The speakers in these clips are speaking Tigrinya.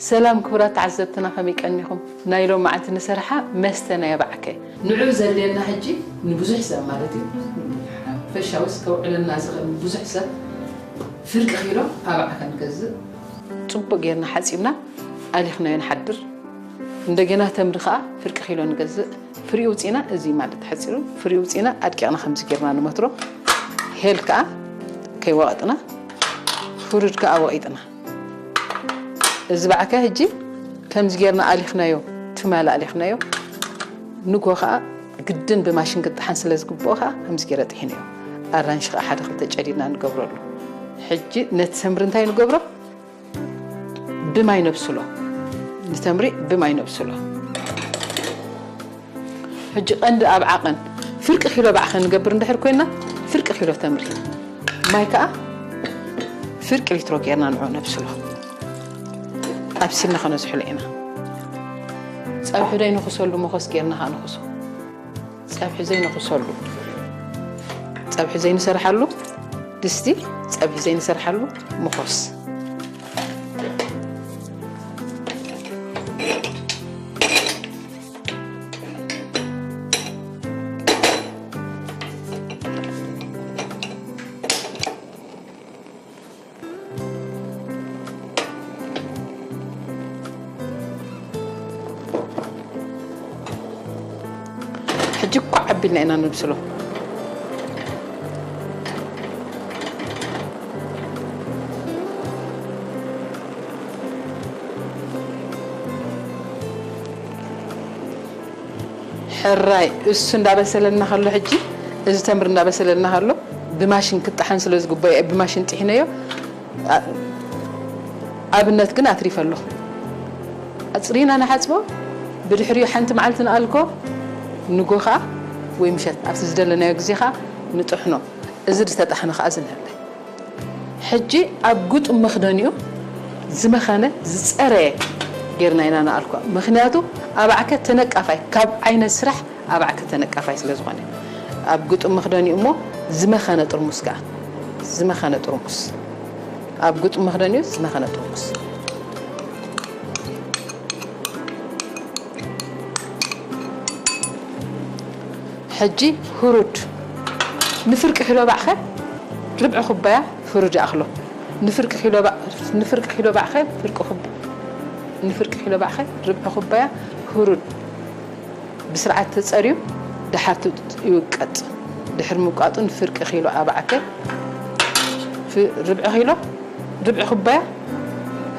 ሰላም ክቡራት ተዓዘብትና፣ ከመይ ቀኒኹም? ናይ ሎማዓንቲ ንሰርሓ መስተ ናይ ኣባዕከ። ንዑ ዘድልየና ሕጂ ንብዙሕ ሰብ ማለት እዩ። ፈሻውስ ከውዕለና ዝኽእል ንብዙሕ ሰብ ፍርቂ ኪሎ ኣባዕከ ንገዝእ። ጽቡቕ ጌርና ሓጺብና ኣሊኽናዮ ንሓድር። እንደገና ተምሪ ከኣ ፍርቂ ኪሎ ንገዝእ። ፍሪኡ ውጺና፣ እዚ ማለት ተሐጺሩ፣ ፍሪኡ ውጺና ኣድቂቕና ከምዚ ጌርና ንመትሮ። ሄል ከኣ ከይወቐጥና፣ ፍሩድ ከኣ ወቒጥና። እዚ ባዕከ ሕጂ ከምዚ ጌርና ኣሊኽናዮ፣ ትማል ኣሊኽናዮ። ንጎ ከኣ ግድን ብማሽን ክጠሓን ስለ ዝግብኦ ከኣ ከምዚ ጌረ ጥሒነዮ። ኣራንሺ ከኣ ሓደ ክልተ ጨዲድና ንገብረሉ። ሕጂ ነቲ ተምሪ እንታይ ንገብሮ? ብማይ ነብስሎ። ንተምሪ ብማይ ነብስሎ። ሕጂ ቀንዲ ኣብ ዓቐን ፍርቂ ኪሎ ባዕኸ ንገብር እንድሕር ኮይና፣ ፍርቂ ኪሎ ተምሪ ማይ ከኣ ፍርቂ ሊትሮ ጌርና ንዑ ነብስሎ። ኣብሲልና ከነዝሕሎ ኢና። ጸብሒ ደይ ንኹሰሉ፣ መኾስ ጌርና ከኣ ንኹሶ። ጸብሒ ዘይንኹሰሉ፣ ጸብሒ ዘይንሰርሓሉ ድስቲ፣ ጸብሒ ዘይንሰርሓሉ መኾስ። ሕጂ ኳዕ ኣቢልና ኢና ነብስሎ። ሕራይ እሱ እንዳበሰለልና ከሎ፣ ሕጂ እዚ ተምሪ እንዳበሰለልና ከሎ፣ ብማሽን ክጠሓን ስለ ዝግበኦ፣ ብማሽን ጥሒነዮ። ኣ-፣ ኣብነት ግን ኣትሪፈ ኣለኹ። ኣጽሪና ንሓጽቦ፣ ብድሕሪኡ ሓንቲ መዓልቲ ንኣልኮ፣ ንጎ ኸኣ ወይ ምሸት ኣብቲ ዝደለናዮ ግዜ ኸኣ ንጥሕኖ። እዚ ዝተጣሕነ ኸኣ ዝንህለ። ሕጂ ኣብ ግጡም መኽደኒኡ ዝመኸነ ዝጸረየ ጌርና ኢና ንኣልኮ። ምኽንያቱ ኣባዕከ ተነቃፋይ፣ ካብ ዓይነት ስራሕ ኣባዕከ ተነቃፋይ ስለ ዝኾነ። ኣብ ግጡም መኽደኒኡ እሞ ዝመኸነ ጥርሙስ ከኣ፣ ዝመኸነ ጥርሙስ። ኣብ ግጡም መኽደኒኡ ዝመኸነ ጥርሙስ። ሕጂ ሁሩድ ንፍርቂ ኪሎ ባዕኸ ርብዒ ኩባያ ሁሩድ ይኣኽሎ። ንፍርቂ ኪሎ ባ-፣ ንፍርቂ ኪሎ ባዕኸ ፍርቂ ኩብ-፣ ንፍርቂ ኪሎ ባዕኸ ርብዒ ኩባያ ሁሩድ ብስርዓት ተጸርዩ ድሓር ት-፣ ይውቀጥ። ድሕሪ ምውቃጡ ንፍርቂ ኪሎ ኣባዕከ ፍ-፣ ርብዒ ኪሎ ርብዒ ኩባያ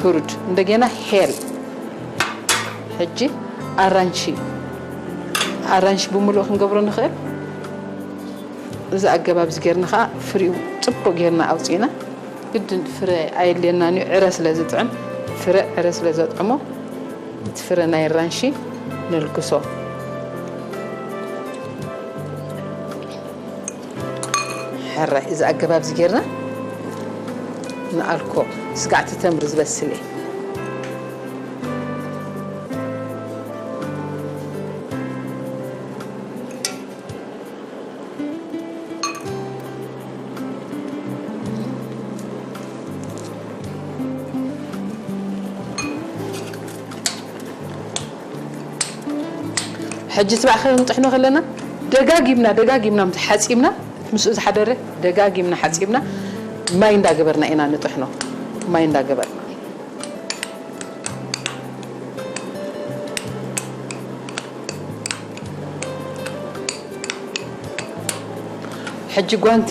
ሁሩድ፣ እንደገና ሄል። ሕጂ ኣራንሺ፣ ኣራንሺ ብምሉእ ክንገብሮ ንኽእል። እዚ ኣገባብ እዚ ጌርና ኸኣ ፍሪኡ ጽቡቕ ጌርና ኣውጺእና። ግድን ፍረ ኣየድልየናን እዩ፣ ዕረ ስለ ዝጥዕም፣ ፍረ ዕረ ስለ ዘጥዕሞ፣ እቲ ፍረ ናይ ኣራንሺ ነልግሶ። ሕራይ፣ እዚ ኣገባብ እዚ ጌርና ንኣልኮ ስጋዕቲ ተምሪ ዝበስል እየ። ሕጂ ትባዕ ክንጥሕኖ ከለና ደጋጊምና፣ ደጋጊምና ምስ ሓጺብና፣ ምስኡ ዝሓደረ ደጋጊምና ሓጺብና ማይ እንዳገበርና ኢና ንጥሕኖ። ማይ እንዳገበርና። ሕጂ ጓንቲ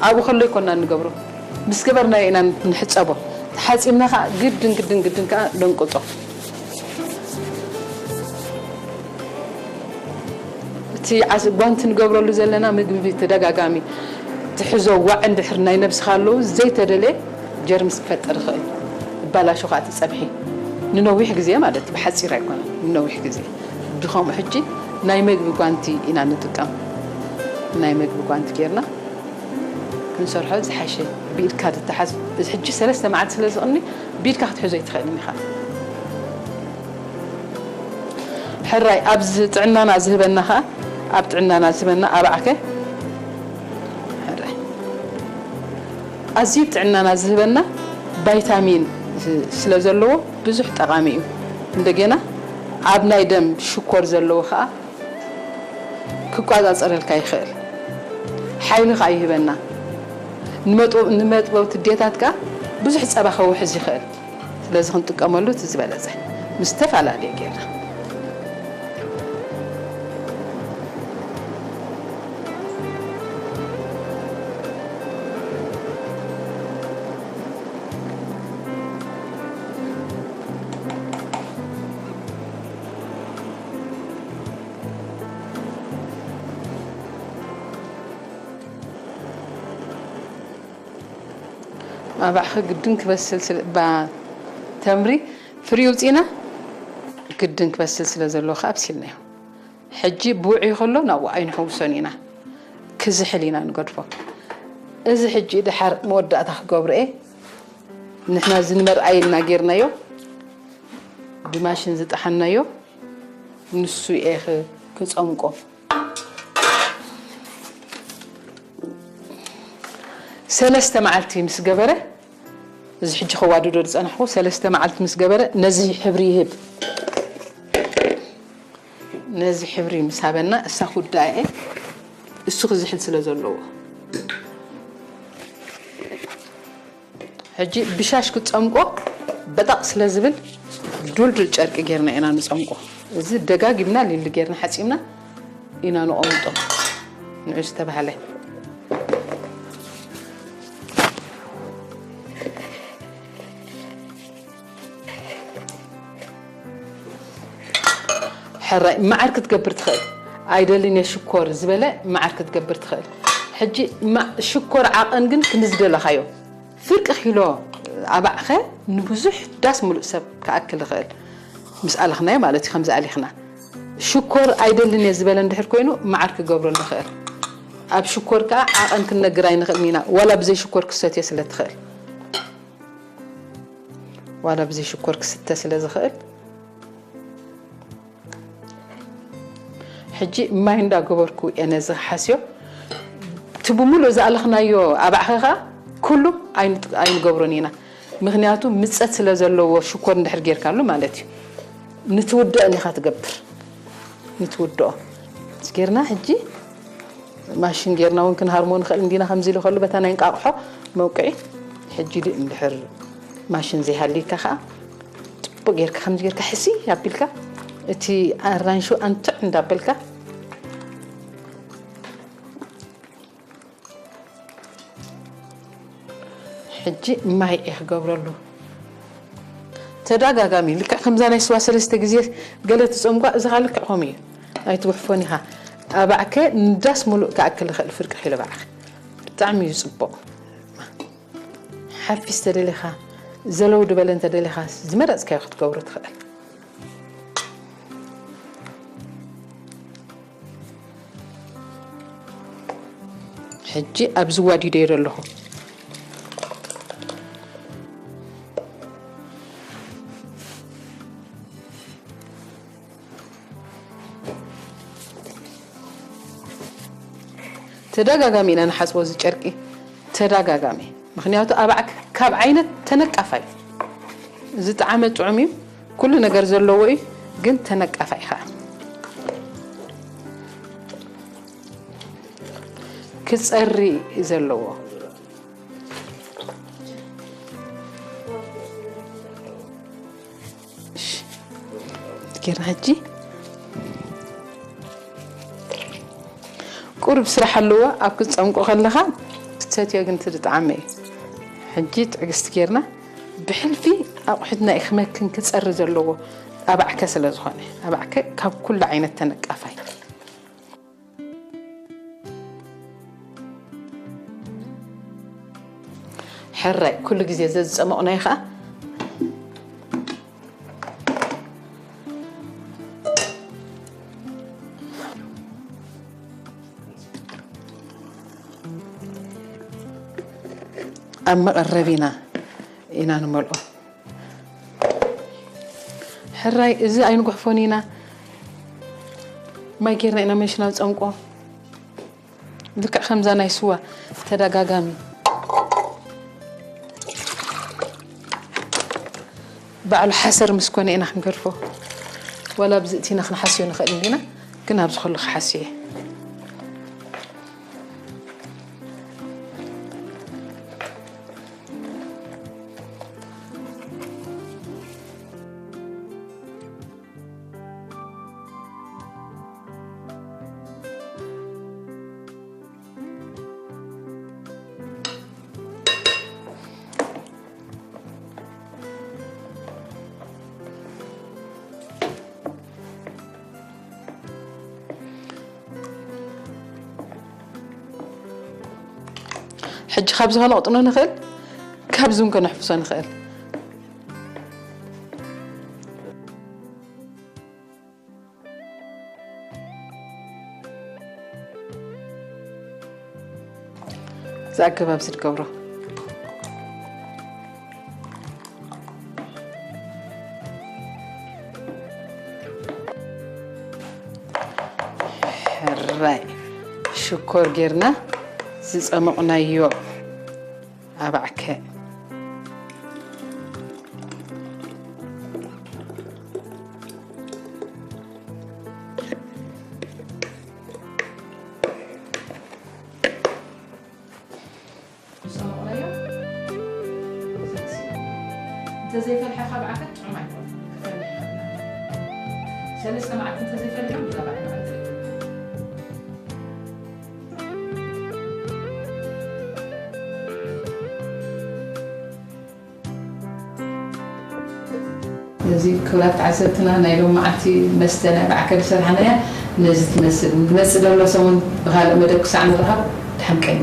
ኣብኡ ከሎ ይኮና እንገብሮ። ምስ ገበርናዮ ኢና ንሕጸቦ። ተሓጺብና ከኣ ግድን፣ ግድን፣ ግድን ከኣ ነንቅጾ። እቲ ዓስ-፣ ጓንቲ ንገብረሉ ዘለና ምግቢ ተደጋጋሚ ትሕዞ ዋዕ እንድሕር ናይ ነብስኻ ኣለዉ ዘይተደልየ ጀርምስ ክፈጥር ይኽእል። ይባላሾ ከኣ እቲ ጸብሒ። ንነዊሕ ግዜ ማለት እዩ፣ ብሓጺር ኣይኮነን፣ ንነዊሕ ግዜ። ብኸምኡ ሕጂ ናይ መግቢ ጓንቲ ኢና ንጥቀም። ናይ መግቢ ጓንቲ ጌርና ክንሰርሖ ዝሓሸ። ብኢድካ ትተሓዝ። እዚ ሕጂ ሰለስተ መዓልቲ ስለ ዝቕኒ ብኢድካ ክትሕዞ ኣይትኽእልን ኢኻ። ሕራይ ኣብዚ ጥዕናና ዝህበና ኸኣ፣ ኣብ ጥዕናና ዝህበና ኣባዕከ፣ ሕራይ ኣዝዩ ጥዕናና ዝህበና ቫይታሚን ስለ ዘለዎ፣ ብዙሕ ጠቓሚ እዩ። እንደገና ኣብ ናይ ደም ሽኮር ዘለዎ ኸኣ ክቋጻጸረልካ ይኽእል። ሓይሊ ኸኣ ይህበና። ንመጥበ-፣ ንመጥበውቲ ኣዴታት ከኣ ብዙሕ ጸባ ከውሕዝ ይኽእል። ስለዚ ክንጥቀመሉ እቲ ዝበለጸ ምስ ዝተፈላለየ ጌርና። ኣባዕኸ ግድን ክበስል ስለ፣ ባ፣ ተምሪ ፍሪ ውፂና ግድን ክበስል ስለ ዘለዎ ከኣ ኣብሲልናዮ። ሕጂ ብውዑይ ከሎ ናብኡ ኣይንሕውሶን ኢና፣ ክዝሕል ኢና ንገድፎ። እዚ ሕጂ ድሓር መወዳእታ ክገብሮ እየ። ንሕና እዚ ንመርኣይ ኢልና ጌርናዮ፣ ብማሽን ዝጠሓናዮ ንሱ እየ ክ-፣ ክጸምቆ። ሰለስተ መዓልቲ ምስ ገበረ፣ እዚ ሕጂ ከዋድዶ ዝጸናሕኩ ሰለስተ መዓልቲ ምስ ገበረ ነዚ ሕብሪ ይህብ። ነዚ ሕብሪ ምስ ሃበና እሳ ኩዳኤ እሱ ክዝሕል ስለ ዘለዎ፣ ሕጂ ብሻሽ ክትጸምቆ በጠቕ ስለ ዝብል ዱልዱል ጨርቂ ጌርና ኢና ንጸምቆ። እዚ ደጋጊምና ሊሊ ጌርና ሓጺብና ኢና ንቐምጦ። ንዑ ዝተባህለ ሕራይ መዓር ክትገብር ትኽእል። ኣይደልን እየ ሽኮር ዝበለ መዓር ክትገብር ትኽእል። ሕጂ ማ-፣ ሽኮር ዓቐን ግን ክንዲ ዝደለኻዮ። ፍርቂ ኪሎ ኣባዕኸ ንብዙሕ ዳስ ሙሉእ ሰብ ክኣክል ይኽእል። ምስ ኣለኽናዮ ማለት እዩ፣ ከምዚ ኣሊኽና። ሽኮር ኣይደልን እየ ዝበለ እንድሕር ኮይኑ መዓር ክገብረሉ ይኽእል። ኣብ ሽኮር ከኣ ዓቐን ክንነግር ኣይንኽእልን ኢና፣ ዋላ ብዘይ ሽኮር ክሰትዮ ስለ ትኽእል። ዋላ ብዘይ ሽኮር ክስተ ስለ ዝኽእል፣ ሕጂ ማይ እንዳገበርኩ እየ ነዚ ክሓስዮ። እቲ ብምሉእ ዝኣለኽናዮ ኣባዕኸ ኸኣ ኩሉ ኣይንጥ-፣ ኣይንገብሮን ኢና። ምኽንያቱ ምጸት ስለ ዘለዎ ሽኮር እንድሕር ጌርካሉ ማለት እዩ። ንትውደእን ኢኻ ትገብር። ንትውድኦ። ጌርና ሕጂ ማሽን ጌርና እውን ክንሃርሞ ንኽእል እንዲና፣ ከምዚ ኢሉ ከሎ በታ ናይ እንቃቕሖ መውቅዒ። ሕጂ ድ-፣ እንድሕር ማሽን ዘይሃልይካ ኸዓ ጽቡቕ ጌርካ ከምዚ ጌርካ ሕሲ ኣቢልካ እቲ ኣራንሹ ኣንትዕ እንዳበልካ ሕጂ ማይ እየ ክገብረሉ። ተደጋጋሚ ልክዕ ከምዛ ናይ ስዋ ሰለስተ ግዜ ገለ ትጸምጓ፣ እዚ ኸኣ ልክዕ ከምኡ እዩ። ኣይትጉሕፎን ኢኻ። ኣባዕከ ንዳስ ሙሉእ ክኣክል ይኽእል ፍርቂ ኪሎ ባዕኸ። ብጣዕሚ እዩ ጽቡቕ። ሓፊስ ተደሊኻ፣ ዘለው ድበለ እንተደሊኻ፣ ዝመረጽካዮ ክትገብሮ ትኽእል። ሕጂ ኣብዚ ዋዲደዮ ዘለኹ። ተደጋጋሚ ኢና ንሓጽቦ እዚ ጨርቂ፣ ተደጋጋሚ። ምኽንያቱ ኣባዕ ካብ ዓይነት ተነቃፋይ። እዚ ጣዕመ ጥዑም እዩ፣ ኩሉ ነገር ዘለዎ እዩ፣ ግን ተነቃፋይ ኸዓ። ክጸሪ እዩ ዘለዎ። እሺ። ጌርና ሕጂ ቁሩብ ስራሕ ኣለዎ፣ ኣብ ክትጸምቆ ከለኻ ክትሰትዮ ግን ትጥዓመ እዩ። ሕጂ ትዕግስቲ ጌርና ብሕልፊ ኣቑሑትና እዩ ክመክን ክጸሪ ዘለዎ ኣባዕከ ስለ ዝኾነ፣ ኣባዕከ ካብ ኩሉ ዓይነት ተነቃፋይ። ሕራይ ኩሉ ግዜ ዘዝጸመቕናዮ ኸኣ ኣብ መቐረቢና ኢና ንመልኦ። ሕራይ እዚ ኣይንጉሕፎን ኢና። ማይ ጌርና ኢና መሽና ንጸምቆ። ልክዕ ከምዛ ናይ ስዋ ተደጋጋሚ። ባዕሉ ሓሰር ምስ ኮነ ኢና ክንገድፎ። ዋላ ብዝእቲና ክንሓስዮ ንኽእል እንዲና፣ ግን ኣብዚ ከሎ ክሓስዮ እየ። ሕጂ ካብዚ ከነቕጥኖ ንኽእል፣ ካብዚ እውን ከነሕፍሶ ንኽእል። እዚ ኣገባብ እዚ ትገብሮ። ሕራይ ሽኮር ጌርና ዝጸመቕናዮ ኣባዕከ። ዝጸመቕናዮ እንተዘይፈልሐ ካብ ዓተር ጥዑም ኣይኮነን። ክፈልሕ ይኽእል። ሰለስተ መዓልቲ እንተዘይፈሊሖም ብዛዕባ ዕምባባ እዚ ክብራት ተዓዘብትና ናይ ሎም መዓልቲ መስተ ናይ በዓከ ዝሰርሓናያ ነዚ ትመስል። ዝመጽእ ዘሎ ሰሙን ብኻልእ መደብ ክሳዕ ንራኸብ ድሓን ቀኒ።